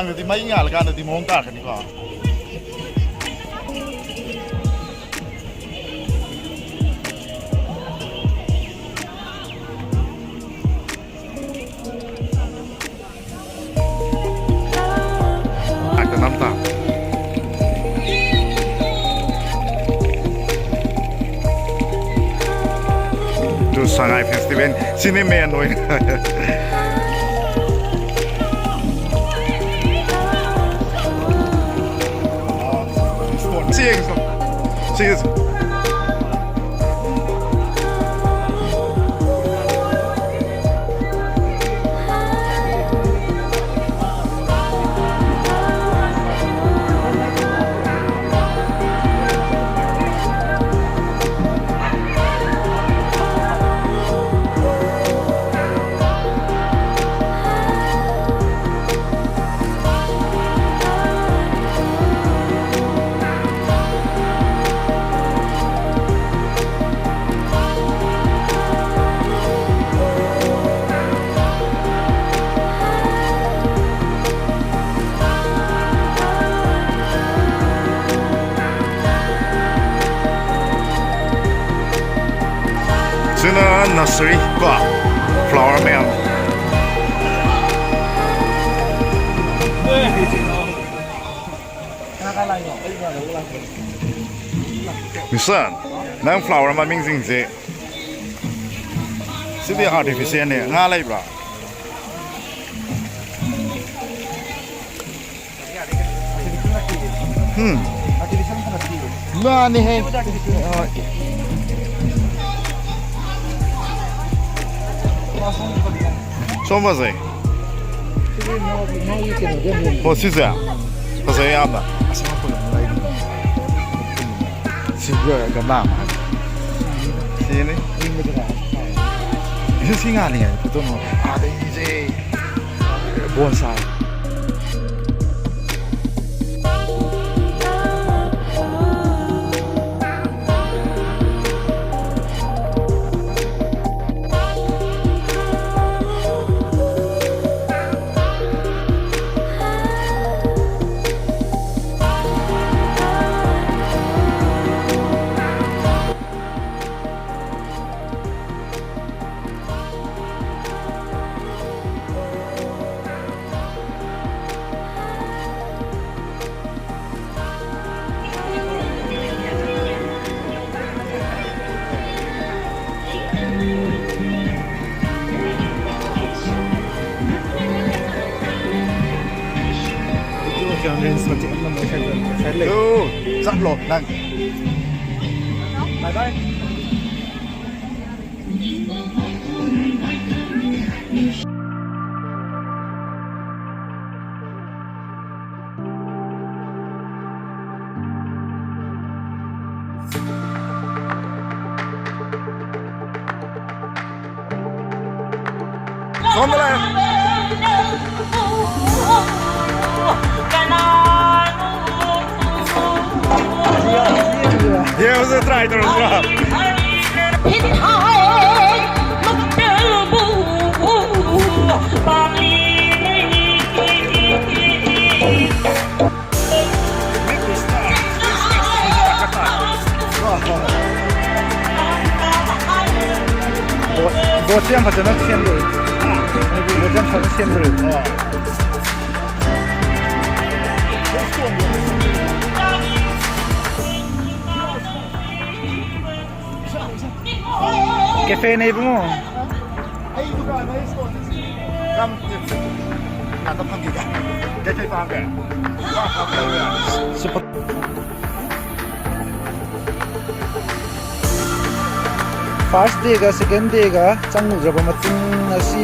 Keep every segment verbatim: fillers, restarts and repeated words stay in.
ꯅꯪꯗꯗꯤ ꯃꯩ ꯉꯥꯜꯂꯀꯥꯟꯗꯗꯤ ꯃꯑꯣꯡ ꯇꯥꯔꯛꯀꯅꯤꯀꯣ꯫ ꯉꯥꯛꯇ ꯅꯝ ꯇꯥ꯫ ꯇꯨ ꯁꯉꯥꯏ ꯐꯦꯁꯇꯤꯚꯦꯜ ꯁꯤꯅꯤ ꯃꯦꯟ ꯑꯣꯏꯅ꯫ ꯁꯤ ꯌꯦꯡꯉꯨ꯫ ꯁꯤ ꯌꯦꯡꯉꯨ꯫ ꯁꯤꯅ nursery ꯀꯣ, flower ꯃꯌꯥꯝ꯫ ꯃꯤꯁꯟ, ꯅꯪ flower ꯃꯃꯤꯡꯁꯤꯡꯁꯦ ꯁꯤꯗꯤ artificial ꯅꯦ꯫ ꯉꯥ ꯂꯩꯕ꯭ꯔꯥ? ꯎꯝ꯫ ꯉꯥꯅꯦꯍꯦ꯫ ꯍꯣꯏ꯫ ꯁꯣꯝꯕꯁꯦ꯫ ꯑꯣ, ꯁꯤꯁꯦ ꯐꯖꯩ ꯌꯥꯝꯅ꯫ ꯁꯤꯒ ꯒꯝꯂꯥ ꯑꯃ ꯍꯥꯏꯕ꯫ ꯁꯤꯅꯤ꯫ ꯁꯤ, ꯁꯤ ꯉꯥꯜꯂꯤꯉꯩꯗ ꯐꯣꯇꯣ ꯅꯝꯃꯣ꯫ ꯑꯥꯗꯩꯁꯦ ꯕꯣꯟꯁꯥꯏ꯫ Friends ꯃꯆꯦ ꯑꯃ ꯃꯣꯏ ꯁꯥꯏꯗ ꯁꯥꯏꯗ ꯂꯩ꯫ ꯑꯗꯨ ꯆꯠꯂꯣ ꯅꯪ꯫ Bye bye꯫ ꯁꯣꯝꯗ ꯂꯥꯛꯑꯦ꯫ ꯌꯦꯡꯉꯨꯁꯦ, try ꯇꯧꯔꯁꯤꯔꯣ? ꯕꯣꯠ-, ꯕꯣꯠꯁꯦ ꯌꯥꯝ ꯐꯖꯅ ꯁꯦꯝꯗꯣꯔꯤ꯫ ꯕꯣꯠꯁꯦ ꯌꯥꯝ ꯐꯖꯅ ꯁꯦꯝꯗꯣꯔꯤ꯫ ꯀꯦꯐꯦꯅꯦ ꯏꯕꯨꯡꯉꯣ꯫ ꯑꯩ ꯗꯨꯀꯥꯟ, ꯑꯩ ꯁ꯭ꯇꯣꯔ꯫ ꯀꯝ-, ꯉꯥꯛꯇ ꯐꯝꯈꯤꯒꯦ꯫ ꯀꯩꯀꯩ ꯄꯥꯝꯒꯦ? ꯁꯨꯄꯔ꯫ First dayꯒ second dayꯒ ꯆꯪꯉꯨꯗ꯭ꯔꯕ ꯃꯇꯨꯡ, ꯉꯁꯤ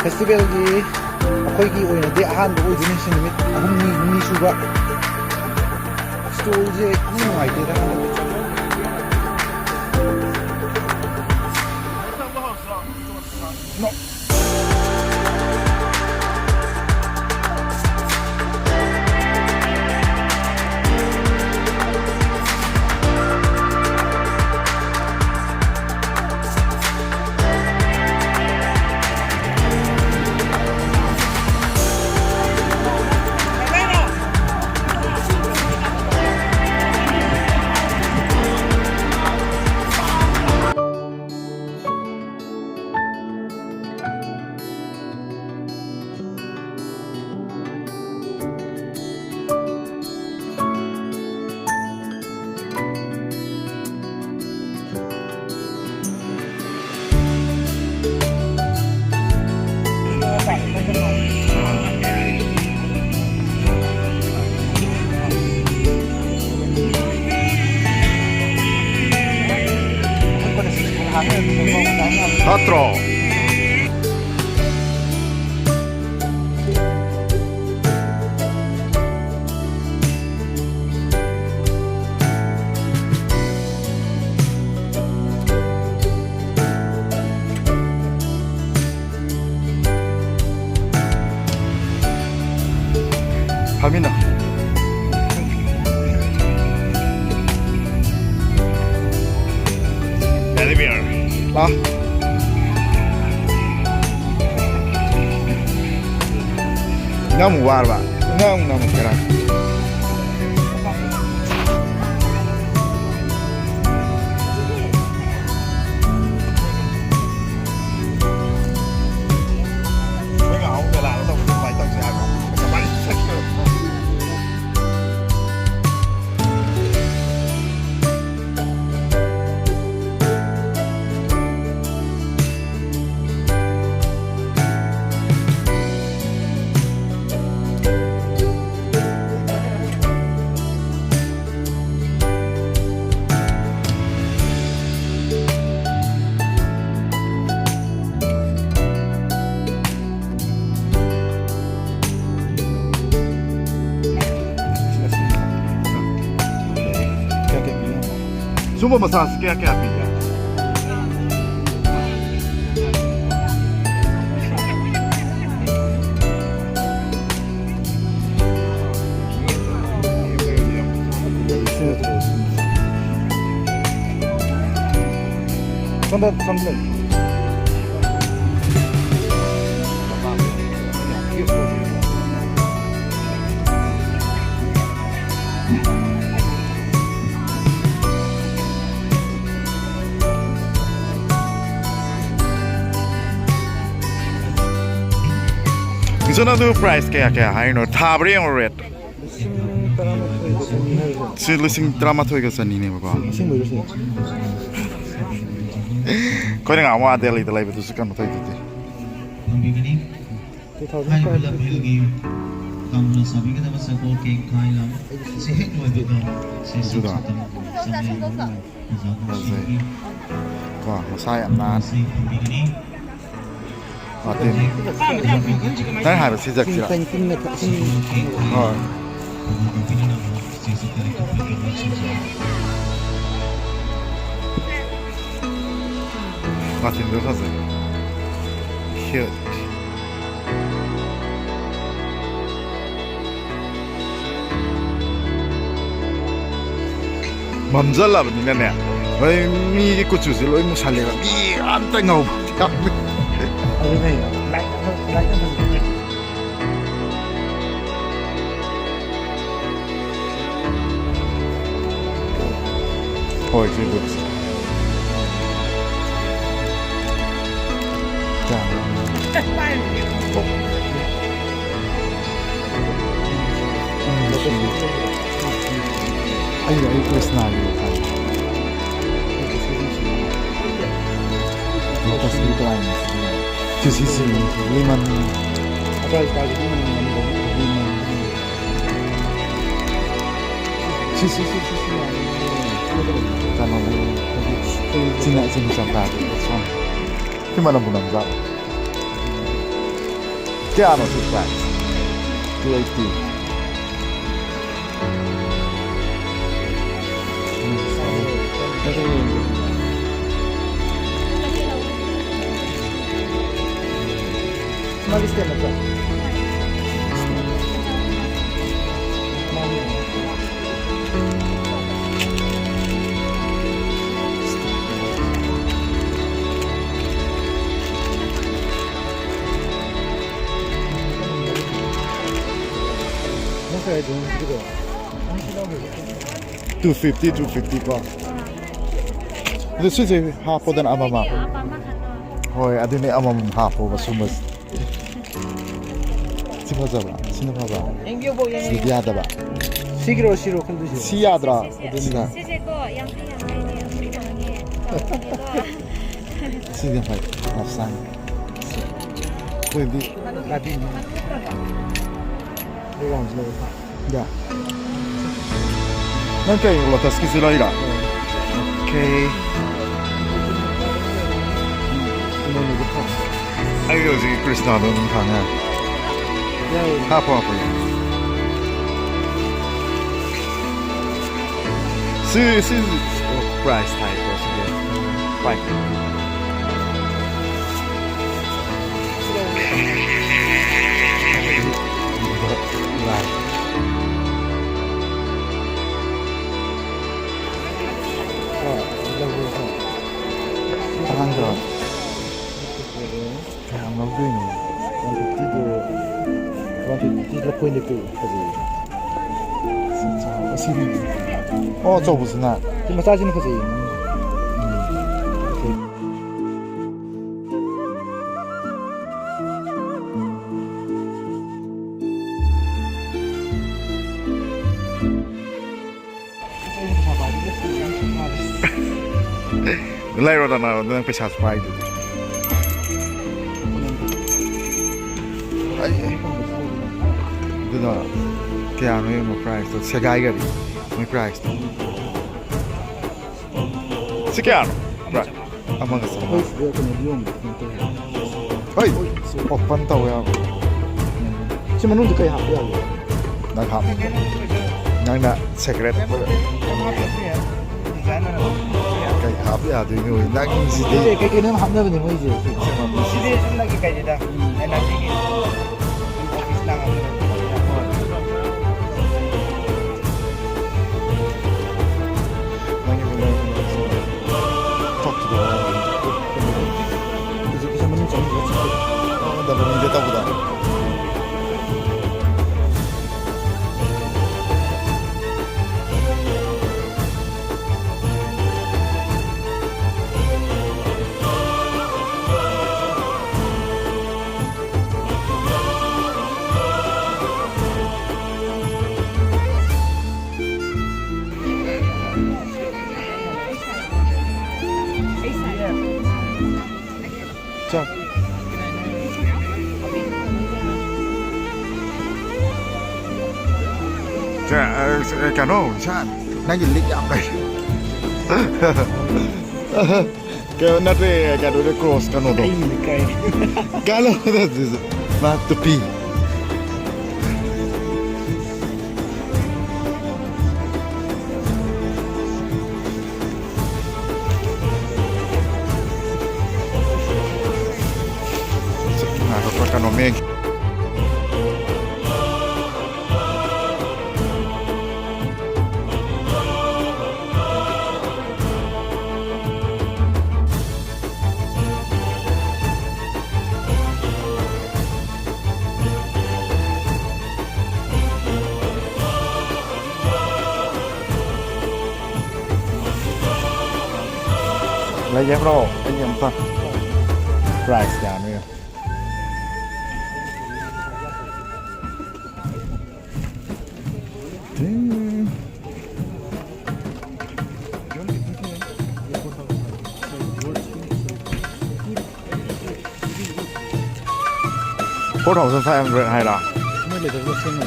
festivalꯒꯤ ꯑꯩꯈꯣꯏꯒꯤ ꯑꯣꯏꯅꯗꯤ ꯑꯍꯥꯟꯕ ꯑꯣꯏꯗꯣꯏꯅꯤ꯫ ꯁꯤ ꯅꯨꯃꯤꯠ ꯍꯨꯝꯅꯤ, ꯍꯨꯝꯅꯤ ꯁꯨꯕ꯫ Stallꯁꯦ ꯏꯅꯨꯡ ꯅꯨꯡꯉꯥꯏꯇꯦꯗ꯫ ꯐꯝꯃꯤꯟꯅ꯫ Teddy beer. ꯂꯥꯎ꯫ ꯅꯪ ꯑꯃꯨꯛ ꯋꯥꯔꯕ? ꯅꯪ ꯑꯃꯨꯛ ꯅꯝꯃꯛꯀꯦꯔꯥ? ꯁꯨꯝꯕ ꯃꯆꯥꯁꯤ ꯀꯌꯥ ꯀꯌꯥ ꯄꯤꯒꯦ? ꯁꯣꯝꯗ, ꯁꯣꯝꯗ ꯂꯩ꯫ ꯏꯆꯟ, ꯑꯗꯨ ꯄ꯭ꯔꯥꯏꯁ ꯀꯌꯥ ꯀꯌꯥ ꯍꯥꯏꯔꯤꯅꯣ? ꯊꯥꯕ꯭ꯔꯥ ꯌꯦꯡꯉꯣ ꯔꯦꯠ꯫ ꯂꯤꯁꯤꯡ ꯇꯔꯥꯃꯥꯊꯣꯏꯒ ꯆꯅꯤ ꯍꯥꯏꯔꯤꯁꯦ꯫ ꯁꯤ ꯂꯤꯁꯤꯡ ꯇꯔꯥꯃꯥꯊꯣꯏꯒ ꯆꯅꯤꯅꯦꯕꯀꯣ꯫ ꯑꯁꯦꯡꯕꯩꯔꯣ ꯁꯤꯅꯦ? ꯑꯩꯈꯣꯏꯅ ꯉꯍꯥꯟꯃꯨꯛ ꯑꯥ ꯗꯦꯜꯂꯤꯗ ꯂꯩꯕꯗꯨꯁꯨ ꯀꯩꯅꯣ ꯇꯧꯗꯨꯗꯤ꯫ ꯇꯨ ꯊꯥꯎꯖꯟ ꯍꯥꯏꯔꯤꯕ ꯐꯥꯏꯚ ꯂꯝꯐꯦꯜꯒꯤ ꯇꯥꯡꯅ ꯆꯥꯕꯤꯒꯗꯕ ꯁꯒꯣꯜ ꯀꯦꯡ ꯈꯥꯏ ꯂꯝ ꯑꯁꯤ ꯍꯦꯛ ꯂꯣꯏꯕꯒ ꯁꯦ ꯑꯗꯨꯗꯣ꯫ ꯆꯪꯂꯦ꯫ ꯐꯖꯩ꯫ ꯀꯣ, ꯃꯁꯥ ꯌꯥꯝ ꯅꯥꯟ꯫ ꯃꯥꯔꯇꯤꯟ꯫ ꯅꯪ ꯍꯥꯏꯕ ꯁꯤ ꯖꯒꯁꯤꯔ? ꯍꯣꯏ꯫ ꯃꯥꯔꯇꯤꯟꯗꯣ ꯐꯖꯩ꯫ Cute꯫ ꯃꯝꯖꯜꯂꯕꯅꯤꯅꯅꯦ, ꯍꯣꯏ, ꯃꯤꯒꯤ ꯀꯨꯆꯨꯁꯦ ꯂꯣꯏ ꯃꯨꯁꯜꯂꯦꯕ, ꯃꯤ ꯑꯝꯇ ꯉꯧꯕ ꯌꯥꯎꯗꯦ꯫ ꯑꯗꯨꯅꯦ, light ꯑꯃ, light ꯑꯃ꯫ ꯍꯣꯏ, ꯁꯤ ꯕꯨꯠꯁꯦ꯫ ꯀꯌꯥ? ꯎꯝ, ꯁꯤ꯫ ꯑꯩ, ꯑꯩ ꯀ꯭ꯔꯤꯁꯅꯥꯒꯤ ꯈꯜꯂꯤ꯫ ꯂꯣꯇꯁꯀꯤ ꯀꯃꯥꯏꯅ ꯁꯤꯖꯤꯟꯅꯩ? ꯁꯤ, ꯁꯤ, ꯁꯤ, ꯂꯤꯃꯟ꯫ ꯂꯤꯃꯟ꯫ ꯁꯤ, ꯁꯤ, ꯁꯤ, ꯁꯤ, ꯁꯤ ꯌꯥꯅꯤ꯫ ꯀꯩꯅꯣꯅꯦ, ꯑꯩꯈꯣꯏꯒꯤ ꯆꯤꯅ, ꯆꯤꯅ ꯆꯝꯄ꯭ꯔꯥꯗꯣ, ꯁꯣꯝ꯫ ꯁꯤ ꯃꯅꯝꯕꯨ ꯅꯝꯖꯥꯠꯂꯣ? ꯀꯌꯥꯅꯣ ꯁꯤ price? Two eighty꯫ ꯃꯥꯒꯤ stand ꯅꯠꯇ꯭ꯔꯣ? ꯃꯥꯅꯤ꯫ ꯅꯪ ꯀꯩ ꯍꯥꯏꯗꯣꯏꯅꯣ ꯍꯧꯖꯤꯛꯀꯤꯗꯣ? Two fifty, two fifty ꯀꯣ꯫ ꯑꯗꯨ ꯁꯤꯁꯦ ꯍꯥꯞꯄꯣꯗꯅ ꯑꯃꯃꯝ꯫ ꯍꯣꯏ, ꯑꯗꯨꯅꯦ, ꯑꯃꯃꯝ ꯍꯥꯞꯄꯣꯕ ꯁꯨꯝꯕꯁꯦ꯫ ꯁꯤ ꯐꯖꯕ꯭ꯔꯥ? ꯁꯤꯅ ꯐꯕ꯭ꯔꯥ? ꯁꯤꯗꯤ ꯌꯥꯗꯕ꯫ ꯁꯤꯒꯤꯔꯣ, ꯁꯤꯔꯣ ꯈꯜꯂꯤꯁꯦ? ꯁꯤ ꯌꯥꯗ꯭ꯔꯥ? ꯁꯤꯁꯦ, ꯁꯤꯗ꯫ ꯁꯤꯁꯦꯀꯣ, ꯌꯥꯡꯈꯩ ꯌꯥꯡꯈꯩꯅꯦ, ꯑꯃꯨꯛ ꯐꯪꯉꯦ꯫ ꯇꯧꯔꯒꯦꯀꯣ꯫ ꯁꯤꯅ ꯐꯩ, ꯃꯁꯥꯅꯤ꯫ ꯑꯩꯈꯣꯏꯗꯤ ꯒꯥꯔꯤꯅꯤ꯫ ꯌꯥ꯫ ꯅꯪ ꯀꯩ ꯂꯣꯇꯁꯀꯤꯁꯤ ꯂꯩꯔꯣ? ꯑꯣꯀꯦ꯫ ꯑꯩ ꯍꯧꯖꯤꯛ ꯀ꯭ꯔꯤꯁꯅꯥꯗꯣ ꯑꯗꯨꯝ ꯊꯥꯅ ꯌꯥꯏ꯫ ꯍꯥꯞꯄꯣ, ꯍꯥꯞꯄꯣ, ꯌꯥꯏ꯫ ꯁꯤ, ꯁꯤ price ꯊꯥꯏꯀꯣ, ꯁꯤꯗꯤ꯫ Five fifty꯫ ꯌꯥꯝ ꯂꯧꯗꯣꯏꯅꯦ꯫ ꯋꯥꯟ ꯐꯤꯐꯇꯤꯗꯨ, ꯋꯥꯟ ꯐꯤꯐꯇꯤ ꯂꯐꯣꯏ ꯂꯩꯀꯣ, ꯐꯖꯩꯌꯦ꯫ ꯑꯁꯤꯗꯤ, ꯑꯣ, ꯑꯆꯧꯕꯁꯤꯅ? ꯁꯤ ꯃꯆꯥꯁꯤꯅ ꯐꯖꯩꯌꯦ꯫ ꯎꯝ꯫ ꯐꯖꯩ꯫ ꯂꯩꯔꯣꯗꯅ, ꯅꯪ ꯄꯩꯁꯥꯁꯨ ꯄꯥꯏꯗꯨꯗꯤ꯫ ꯑꯩ, ꯑꯗꯨꯗꯣ ꯀꯌꯥꯅꯣ ꯌꯦꯡꯉꯣ priceꯇꯣ, ꯁꯦꯒꯥꯏꯒꯔꯦ ꯃꯣꯏ priceꯇꯣ꯫ ꯁꯤ ꯀꯌꯥꯅꯣ? Price? ꯑꯃꯒ ꯆꯥꯝꯃꯉꯥ꯫ ꯑꯩꯈꯣꯏ ꯁꯤꯗ ꯀꯩꯅꯣꯗꯤ ꯌꯣꯟꯕ ꯀꯩꯅꯣ ꯇꯧꯋꯦ꯫ ꯍꯣꯏ, open ꯇꯧ ꯌꯥꯕ꯫ ꯁꯤ ꯃꯅꯨꯡꯗ ꯀꯩ ꯍꯥꯞꯄ ꯌꯥꯒꯦ? ꯅꯪ ꯍꯥꯞꯅꯤꯡꯕ꯫ ꯅꯪꯅ secret ꯑꯣꯏꯕ꯫ ꯀꯩ ꯍꯥꯞ ꯌꯥꯗꯣꯏꯅꯣ? ꯅꯪꯁꯤꯗꯤ꯫ ꯀꯩ, ꯀꯩ, ꯀꯩꯅꯣ ꯌꯥꯝ ꯍꯥꯞꯅꯕꯅꯦ ꯃꯣꯏꯁꯦ꯫ ꯁꯤꯗꯤ ꯆꯨꯝꯅꯒꯤ ꯀꯩꯅꯤꯗ, energyꯒꯤ꯫ ꯍꯧꯖꯤꯛꯀꯤꯁꯦ ꯃꯅꯨꯡ ꯆꯪꯈꯤꯕ ꯆꯤꯛꯄ꯫ ꯑꯣ, double ꯃꯤꯗ ꯇꯧꯕꯗꯣ꯫ ꯆꯥꯛ꯫ ꯆꯥ-, ꯑ, ꯀꯩꯅꯣ, ꯏꯁꯥꯟ, ꯅꯪꯒꯤ ꯂꯤꯛ ꯌꯥꯝ ꯂꯩ꯫ ꯀꯩꯅꯣ ꯅꯠꯇꯦ, ꯀꯩꯅꯣꯗ cross ꯀꯩꯅꯣꯗꯣ꯫ ꯑꯩ ꯂꯩꯀꯥꯏ꯫ ꯀꯥꯂꯣ, ꯃꯥ ꯇꯨꯄꯤ꯫ ꯉꯥꯏꯈꯣ, ꯀꯩꯅꯣ ꯃꯦꯟ꯫ ꯌꯦꯡꯕ꯭ꯔꯣ? ꯑꯩ ꯑꯝꯇ price ꯀꯌꯥꯅꯣ ꯌꯦꯡꯉꯣ꯫ Four thousand five hundred ꯍꯥꯏꯔꯣ? ꯃꯣꯏ ꯂꯩꯇꯕꯗꯣ ꯁꯦꯝꯃꯣ꯫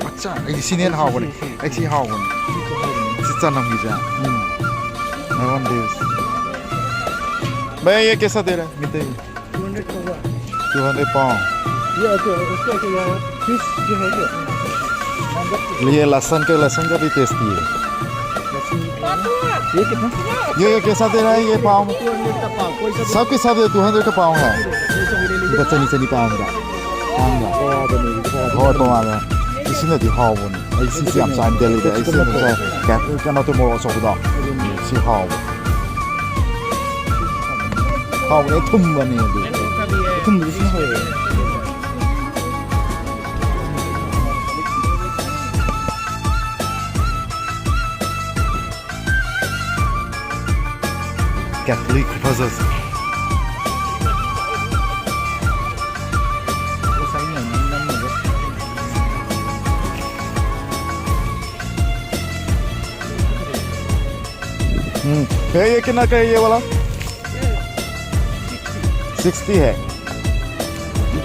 ꯑꯠꯆꯥ, ꯑꯩ ꯁꯤꯅ ꯍꯦꯟꯅ ꯍꯥꯎꯕꯅꯦ꯫ ꯑꯩ ꯁꯤ ꯍꯥꯎꯕꯅꯦ꯫ ꯁꯤ ꯆꯅꯝꯒꯤꯁꯦ꯫ ꯎꯝ꯫ I want this. भैया, ये कैसा दे रहा है? मिठाई। Two hundred का हुआ। Two hundred pound. ये, अच्छा, उसका क्या है? Fish जो है क्या? ये लहसुन के, लहसुन का भी tasty है। लहसुन, ये कितना? ये, ये कैसा दे रहा है ये पाव? Two hundred का पाव, कोई सा भी सबके सब ये two hundred का पाव है। कोई सा भी ले लीजिए। बच्चा नीचे नहीं पाऊंगा। ꯍꯣꯏ, ꯇꯣꯉꯥꯟꯕꯅꯦ꯫ ꯏꯁꯤꯡꯅꯗꯤ ꯍꯥꯎꯕꯅꯦ꯫ ꯑꯩ ꯁꯤꯁꯦ ꯌꯥꯝ ꯆꯥꯅꯤꯡꯗꯦ꯫ ꯑꯩ ꯁꯤꯅ ꯉꯁꯥꯏ ꯀꯩꯅꯣ ꯇꯧ ꯃꯣꯔꯣꯛ ꯑꯆꯧꯕꯗꯣ꯫ ꯁꯤ ꯍꯥꯎꯕ꯫ ꯍꯥꯎꯕꯅꯦ, ꯊꯨꯝꯕꯅꯦ ꯑꯗꯨ꯫ ꯑꯊꯨꯝꯕꯗꯤ ꯁꯤꯅ ꯍꯥꯎꯋꯦ꯫ Catholic versus. हम्म, भैया, ये कितना का है ये वाला? Sixty है।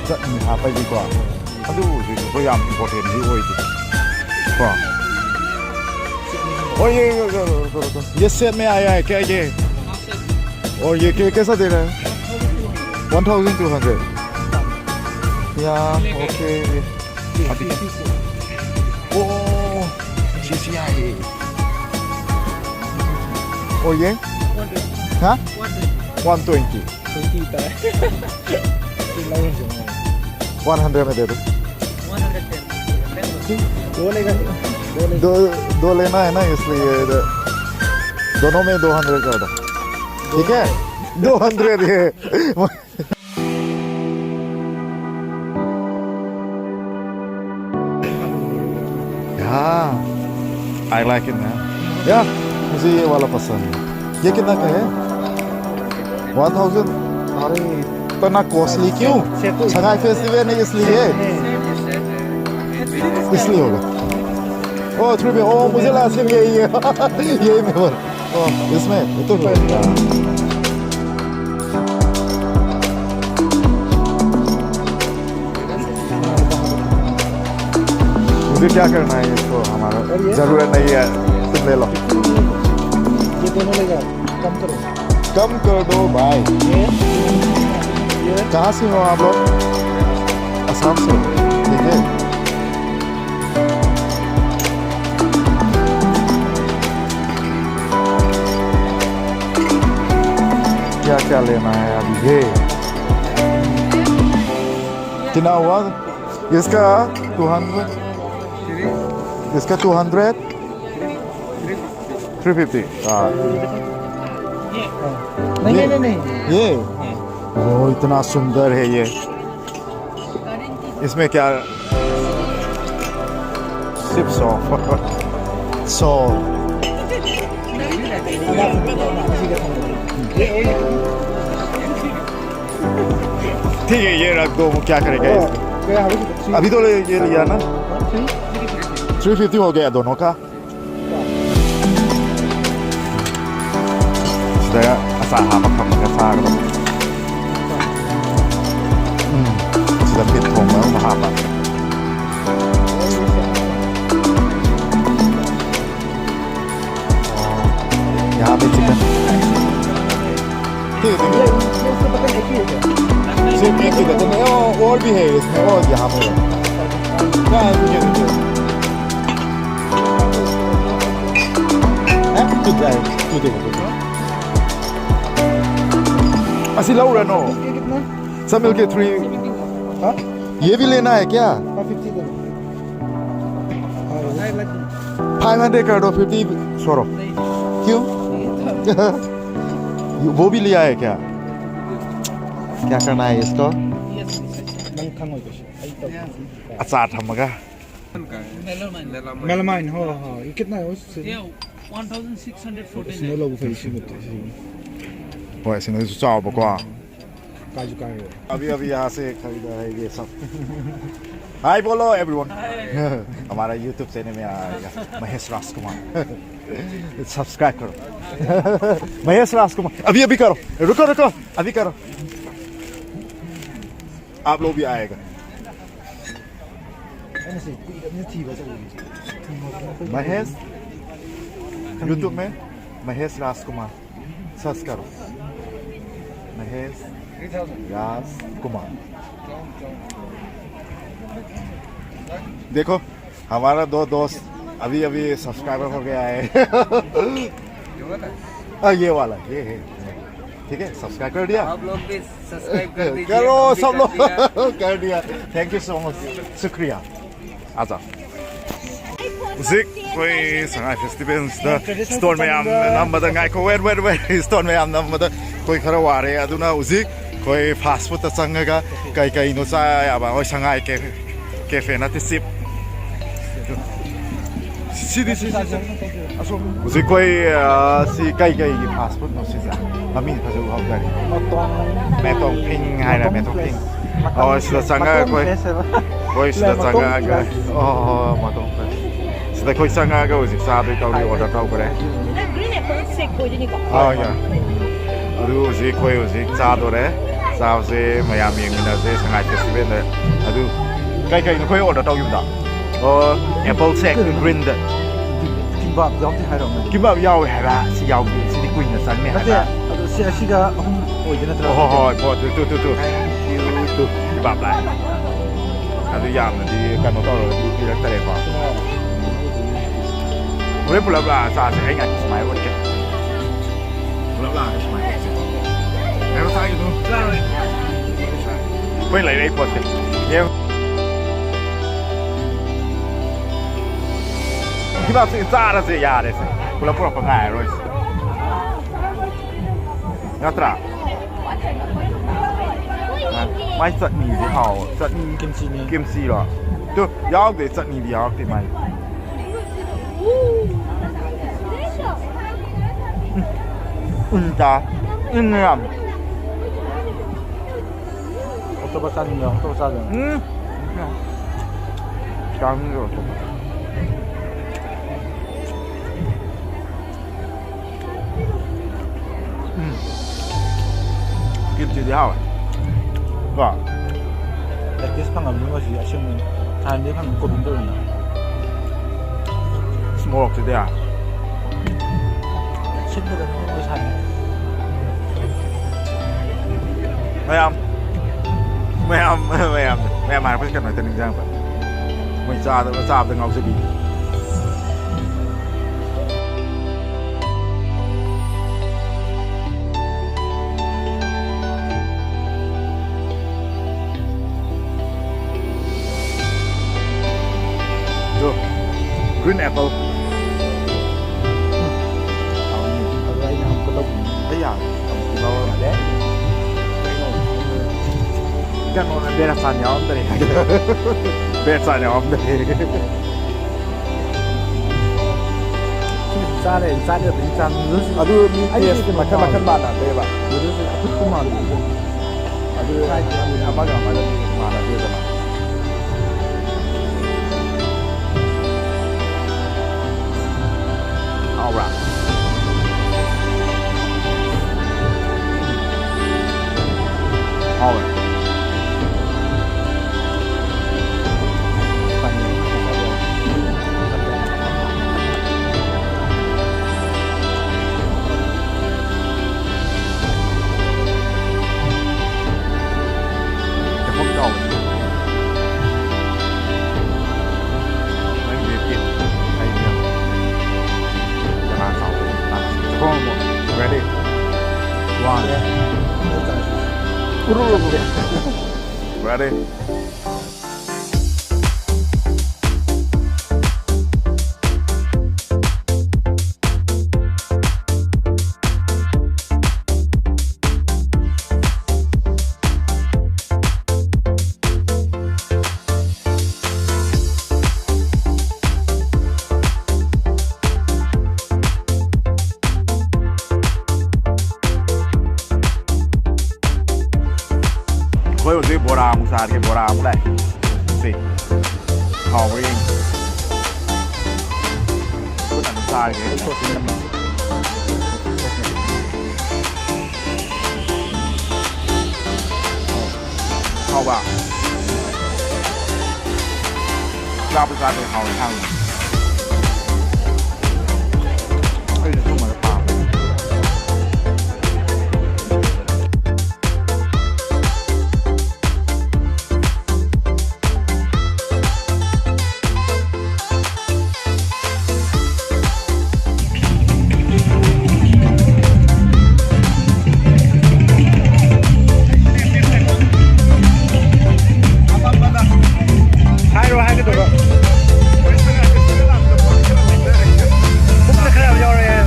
ꯆꯠꯅꯤ ꯍꯥꯞꯄꯒꯤꯀꯣ꯫ ꯑꯗꯨ ꯍꯧꯖꯤꯛ ꯑꯩꯈꯣꯏ ꯌꯥꯝ important ꯗꯤ ꯑꯣꯏꯗꯦ꯫ ꯀꯣ꯫ और ये, ये, ये, ये, ये, ये सेट में आया है क्या ये? और ये कै-, कैसा दे रहा है? One thousand two hundred। या, ओके। अभी। ओ, सी सी आई। और ये? हाँ? One twenty। One hundred में दे दो। One hundred ten। वो लेगा। दो, दो लेना है ना, इसलिए इधर दोनों में दो हंड्रेड कर दो। ठीक है, दो हंड्रेड ये। हाँ, I like it, man. या, मुझे ये वाला पसंद है। ये कितना का है? One thousand. अरे, इतना कॉस्टली क्यों? Shanghai Festival नहीं, इसलिए। इसलिए होगा। ओ, थ्री पे, ओ, मुझे लास्ट में यही है। यही मेमोरी। ओ, इसमें, ये तो मुझे क्या करना है इसको, हमारा और ये? जरूरत नहीं है, तुम ले लो। ये दोनों ले जाओ, कम करो। कम कर दो भाई। ये, ये। कहाँ से हो आप लोग? आसाम से हो, ठीक है। क्या क्या लेना है अब ये? कितना हुआ इसका? Two hundred. इसका टू हंड्रेड। Three fifty. हाँ। नहीं, नहीं, नहीं, नहीं। ये, ओ, इतना सुंदर है ये। इसमें क्या? सिर्फ सौ। सौ। ठीक है, ये रख दो, वो क्या करेगा इसको? अभी तो ले, ये लिया ना। थ्री फिफ्टी हो गया दोनों का। ꯁꯤꯗ ꯑꯆꯥ ꯍꯥꯞꯄ ꯊꯝꯃꯒ ꯆꯥꯒꯗꯕ꯫ ꯎꯝ, ꯁꯤꯗ ꯃꯤꯠ ꯊꯣꯡꯕ ꯑꯃ ꯍꯥꯞꯄ꯫ यहाँ पे चिकन। ठीक है, ठीक है। सिर्फ एक ही देते हैं, और, और भी है इसमें, और यहाँ पे। हाँ, ठीक है, ठीक है। हैं? ठीक है, ठीक है, ठीक है। ऐसी लो रहा, नो। ये कितना? सब मिलके थ्री। हाँ? ये भी लेना है क्या? हाँ, फिफ्टी दे दो। हाँ, ये। फाइव हंड्रेड कर दो, फिफ्टी छोड़ो। क्यों? वो भी लिया है क्या? क्या करना है इसको? ꯅꯪ ꯈꯪꯉꯣꯏ ꯀꯩꯁꯨ꯫ ꯑꯩ ꯇꯧꯒꯦ꯫ ꯑꯆꯥ ꯊꯝꯃꯒ꯫ Melamine, ꯍꯣꯏ, ꯍꯣꯏ꯫ ये कितना है उससे? ये one thousand six hundred forty nine. इसने लोग फेंसी मत। ꯍꯣꯏ, ꯑꯁꯤꯅꯁꯨ ꯆꯥꯎꯕꯀꯣ꯫ ꯀꯥꯏꯁꯨ ꯀꯥꯏꯔꯣꯏ꯫ अभी अभी यहाँ से खरीदा है ये सब। हाय बोलो एवरीवन। हमारा यूट्यूब चैनल में आएगा महेश राजकुमार। सब्सक्राइब करो। महेश राजकुमार, अभी अभी करो। रुको रुको, अभी करो। आप लोग भी आएगा। ꯑꯩꯅ ꯁꯤ ꯀꯨꯏꯔꯕꯅ ꯊꯤꯕ ꯆꯠꯂꯤꯁꯦ꯫ ꯃꯍꯦꯁ, ꯌꯨꯇ꯭ꯌꯨꯕ ꯃꯦ ꯃꯍꯦꯁ ꯔꯥꯖꯀꯨꯃꯥꯔ ꯁꯔꯆ ꯀꯔꯣ꯫ ꯃꯍꯦꯁ ꯔꯥꯖꯀꯨꯃꯥꯔ꯫ देखो, हमारा दो दोस्त अभी अभी सब्सक्राइबर हो गया है। हाँ, ये वाला, ये है। ठीक है, सब्सक्राइब कर दिया। आप लोग भी सब्सक्राइब कर दीजिए, करो हम भी सब कर लोग। दिया। कर दिया। Thank you so much. शुक्रिया। अच्छा। ꯍꯧꯖꯤꯛ ꯑꯩꯈꯣꯏ ꯁꯉꯥꯏ ꯐꯦꯁꯇꯤꯚꯦꯜꯁꯤꯗ ꯏꯁꯇꯣꯜ ꯃꯌꯥꯝ ꯅꯝꯕꯗ ꯉꯥꯏꯈꯣ, wait, wait, wait, ꯏꯁꯇꯣꯜ ꯃꯌꯥꯝ ꯅꯝꯕꯗ ꯑꯩꯈꯣꯏ ꯈꯔ ꯋꯥꯔꯦ꯫ ꯑꯗꯨꯅ ꯍꯧꯖꯤꯛ ꯑꯩꯈꯣꯏ ꯐꯥꯁ ꯐꯨꯗꯇ ꯆꯪꯉꯒ ꯀꯩ ꯀꯩꯅꯣ ꯆꯥ ꯌꯥꯕ, ꯑꯩꯈꯣꯏ ꯁꯉꯥꯏ ꯀꯦ-, ꯀꯦꯐꯦ ꯅꯠꯇꯦ, ꯆꯤꯞ꯫ ꯁꯤꯗꯤ ꯁꯤ, ꯁꯤ, ꯁꯤ꯫ ꯑꯁꯣꯝ꯫ ꯍꯧꯖꯤꯛ ꯑꯩꯈꯣꯏ, ꯑ, ꯁꯤ ꯀꯩ ꯀꯩꯒꯤ ꯐꯥꯁ ꯐꯨꯗꯅꯣ ꯁꯤꯁꯦ? ꯃꯃꯤꯡ ꯐꯖꯕ ꯍꯥꯎꯖꯔꯤ꯫ ꯃꯇꯣꯡ꯫ ꯃꯦꯇꯣꯡ ꯐꯤꯡ ꯍꯥꯏꯔ, ꯃꯇꯣꯡ ꯐꯤꯡ꯫ ꯃꯈꯜ ꯑꯣ, ꯁꯤꯗ ꯆꯪꯉꯒ ꯃꯇꯣꯡ ꯑꯩꯈꯣꯏ, ꯐ꯭ꯔꯦꯁ ꯍꯥꯏꯕ꯫ ꯑꯩꯈꯣꯏ ꯁꯤꯗ ꯂꯩ, ꯃꯇꯣꯡ ꯆꯪꯉꯛꯑꯒ, ꯐ꯭ꯔꯦꯁ꯫ ꯑꯣ, ꯍꯣ, ꯍꯣ, ꯃꯇꯣꯡ ꯐ꯭ꯔꯦꯁ꯫ ꯁꯤꯗ ꯑꯩꯈꯣꯏ ꯆꯪꯉꯛꯑꯒ ꯍꯧꯖꯤꯛ ꯆꯥꯗꯣꯏ ꯇꯧꯔꯤ, ꯑꯣꯔꯗꯔ ꯇꯧꯈ꯭ꯔꯦ꯫ ꯒ꯭ꯔꯤꯟ ꯑꯦꯄꯜ ꯁꯦꯛ ꯑꯣꯏꯗꯣꯏꯅꯤꯀꯣ? ꯑꯥ, ꯌꯥ꯫ ꯑꯗꯨ ꯍꯧꯖꯤꯛ ꯑꯩꯈꯣꯏ ꯍꯧꯖꯤꯛ ꯆꯥꯗꯣꯔꯦ꯫ ꯆꯥꯕꯁꯦ ꯃꯌꯥꯝ ꯌꯦꯡꯃꯤꯟꯅꯁꯦ ꯁꯉꯥꯏ ꯐꯦꯁꯇꯤꯚꯦꯜꯗ꯫ ꯑꯗꯨ ꯀꯩ ꯀꯩꯅꯣ ꯑꯩꯈꯣꯏ ꯑꯣꯔꯗꯔ ꯇꯧꯈꯤꯕꯗꯣ? ꯑꯣ, ꯑꯦꯄꯜ ꯁꯦꯛ ꯒ꯭ꯔꯤꯟꯗ꯫ ꯀꯤꯝꯕꯥꯞ ꯌꯥꯎꯗꯦ ꯍꯥꯏꯔꯣ? ꯀꯤꯝꯕꯥꯞ ꯌꯥꯎꯋꯦ ꯍꯥꯏꯕ꯫ ꯁꯤ ꯌꯥꯎꯗꯦ꯫ ꯁꯤꯗꯤ ꯀꯨꯏꯅ ꯆꯪꯅꯤ ꯅꯠꯇꯦ, ꯍꯥꯏꯕ꯫ ꯑꯗꯣ ꯁꯤ ꯑꯁꯤꯒ ꯑꯍꯨꯝ ꯑꯣꯏꯗꯣꯏ ꯅꯠꯇ꯭ꯔꯣ? ꯍꯣꯏ, ꯍꯣꯏ, ꯍꯣꯏ, ꯄꯣꯠ, two, two, two, two. Two, kimbap ꯂꯥꯛꯑꯦ꯫ ꯑꯗꯨ ꯌꯥꯝꯅꯗꯤ ꯀꯩꯅꯣ ꯇꯧꯔꯒꯗꯤ ꯄꯤꯔꯛꯇꯔꯦꯀꯣ꯫ ꯍꯣꯔꯦꯟ ꯄꯨꯂꯞ ꯂꯥꯛꯑ ꯆꯥꯁꯦ꯫ ꯑꯩ ꯉꯥꯏ ꯁꯨꯃꯥꯏꯅ ꯎꯠꯀꯦ꯫ ꯄꯨꯂꯞ ꯂꯥꯛꯑꯒ ꯁꯨꯃꯥꯏꯅ ꯎꯠꯁꯦ꯫ ꯉꯥꯏꯈꯣ, ꯊꯥꯒꯦ ꯑꯗꯨꯝ꯫ ꯑꯩꯈꯣꯏ ꯂꯩꯔꯛꯏ ꯄꯣꯠꯁꯦ꯫ ꯌꯦꯡ꯫ ꯍꯤꯗꯥꯛꯁꯤ ꯆꯥꯔꯁꯦ ꯌꯥꯔꯦꯁꯦ꯫ ꯄꯨꯂꯞ ꯄꯨꯔꯛꯄ ꯉꯥꯏꯔꯔꯣꯏꯁꯦ꯫ ꯅꯠꯇ꯭ꯔꯥ? ꯃꯥꯏ ꯆꯠꯅꯤꯁꯦ ꯍꯥꯎ꯫ ꯆꯠꯅꯤ ꯀꯤꯝꯆꯤꯅꯦ꯫ ꯀꯤꯝꯆꯤꯔꯣ? ꯇꯨ, ꯌꯥꯎꯗꯦ, ꯆꯠꯅꯤꯗꯤ ꯌꯥꯎꯔꯛꯇꯦ ꯃꯥꯏ꯫ ꯎꯝ꯫ ꯎꯟ ꯇꯥ꯫ ꯎꯟ ꯌꯥꯝ꯫ ꯑꯣꯛꯇꯣꯄꯁ ꯆꯥꯅꯤꯡꯉꯦ, ꯑꯣꯛꯇꯣꯄꯁ ꯆꯥꯗꯣꯏꯅꯦ꯫ ꯎꯝ꯫ ꯆꯥꯅꯤꯡꯗꯦ ꯑꯣꯛꯇꯣꯄꯁ꯫ ꯎꯝ꯫ ꯀꯤꯝꯆꯤꯗꯤ ꯍꯥꯎꯋꯦ꯫ ꯀꯣ? ꯂꯦꯇꯦꯁ ꯐꯪꯉꯕꯅꯤꯀꯣ ꯁꯤ ꯑꯁꯦꯡꯕꯅꯤ꯫ ꯍꯥꯟꯅꯗꯤ ꯐꯪꯉꯤ ꯀꯣꯕꯤ ꯇꯧꯔꯤꯅꯦ꯫ ꯏꯁ, ꯃꯣꯔꯣꯛꯁꯤꯗꯤ꯫ ꯁꯤꯠꯄꯗ ꯅꯣꯡ ꯂꯣꯏ ꯁꯥꯏ꯫ ꯃꯌꯥꯝ, ꯃꯌꯥꯝ, ꯃꯌꯥꯝ, ꯃꯌꯥꯝ ꯍꯥꯏꯔꯛꯄꯁꯤ ꯀꯩꯅꯣ ꯍꯦꯛꯇ ꯅꯤꯡꯁꯤꯡꯉꯛꯄ꯫ ꯃꯣꯏ ꯆꯥꯗꯕ, ꯆꯥꯕꯗ ꯉꯥꯎꯖꯕꯤ꯫ ꯑꯗꯣ, green apple꯫ ꯎꯝ꯫ ꯍꯥꯎꯅꯤ꯫ ꯑꯗꯣ ꯑꯩꯅ ꯑꯃꯨꯛꯀ ꯂꯧꯕꯅꯤ꯫ ꯑꯩ ꯌꯥꯔꯦ꯫ ꯑꯃꯨꯛ ꯂꯧꯔ ꯃꯥꯜꯂꯦ꯫ ꯀꯩꯅꯣ, ꯕꯦꯔꯥꯁꯥꯟ ꯌꯥꯎꯔꯝꯗ꯭ꯔꯦ꯫ ꯕꯦꯔꯥꯁꯥꯟ ꯌꯥꯎꯔꯝꯗ꯭ꯔꯦ꯫ ꯁꯤꯁꯨ ꯆꯥꯔꯦ, ꯆꯥꯗ꯭ꯔꯕꯗꯤ ꯆꯥ-, noodles ꯑꯗꯨ ꯃꯤ ꯑꯩꯗꯤ taste ꯃꯈꯜ ꯃꯈꯜ ꯃꯥꯟꯅꯗꯦꯕ꯫ Noodles ꯑꯐꯨꯠꯄ ꯃꯥꯜꯂꯤ꯫ ꯑꯗꯨ ꯍꯥꯏꯗꯤ ꯑꯃꯒ ꯑꯃꯒ ꯃꯥꯟꯅꯗꯦꯗꯅ꯫ ꯍꯥꯎꯕ꯭ꯔꯥ? ꯍꯥꯎꯋꯦ꯫ ꯆꯦꯡꯀꯨꯞ ꯆꯥꯎꯕ꯫ ꯅꯪꯒꯤ ꯕꯦꯠꯀꯤ ꯍꯩꯅꯦ꯫ ꯖꯒꯥ ꯆꯥꯎꯕ꯫ ꯆꯦꯡꯀꯨꯞ ꯑꯃꯨꯛ꯫ Ready? One. Ready? ꯑꯩ ꯍꯧꯖꯤꯛ ꯕꯣꯔꯥ ꯑꯃꯨꯛ ꯆꯥꯔꯒꯦ, ꯕꯣꯔꯥ ꯑꯃꯨꯛ ꯂꯥꯛꯑꯦ꯫ ꯁꯤ ꯍꯥꯎꯕ꯭ꯔꯥ ꯌꯦꯡꯒꯦ꯫ ꯈꯨꯠ ꯑꯗꯨꯝ ꯆꯥꯔꯒꯦ꯫ ꯍꯥꯎꯕ? ꯆꯥꯕꯨ ꯆꯥꯗ꯭ꯔꯤ, ꯍꯥꯎꯋꯦ ꯏꯟꯁꯥꯡꯗꯣ꯫ ꯑꯩꯁꯨ ꯁꯨꯝꯕꯗ ꯄꯥꯝꯃꯦ꯫ ꯍꯥꯏꯔꯣ, ꯍꯥꯏꯒꯗꯧꯕ꯫ ꯄꯨꯛꯇ ꯈꯔ ꯌꯥꯝ ꯌꯥꯎꯔꯛꯑꯦ꯫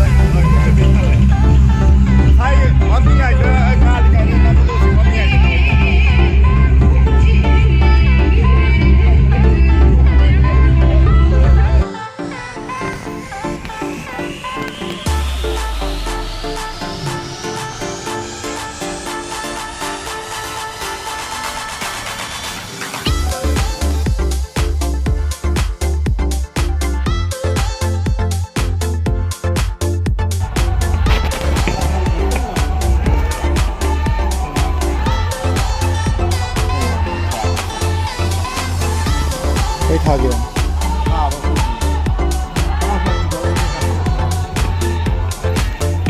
ꯀꯩ ꯊꯥꯒꯦ?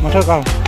ꯃꯊꯛ ꯀꯥ꯫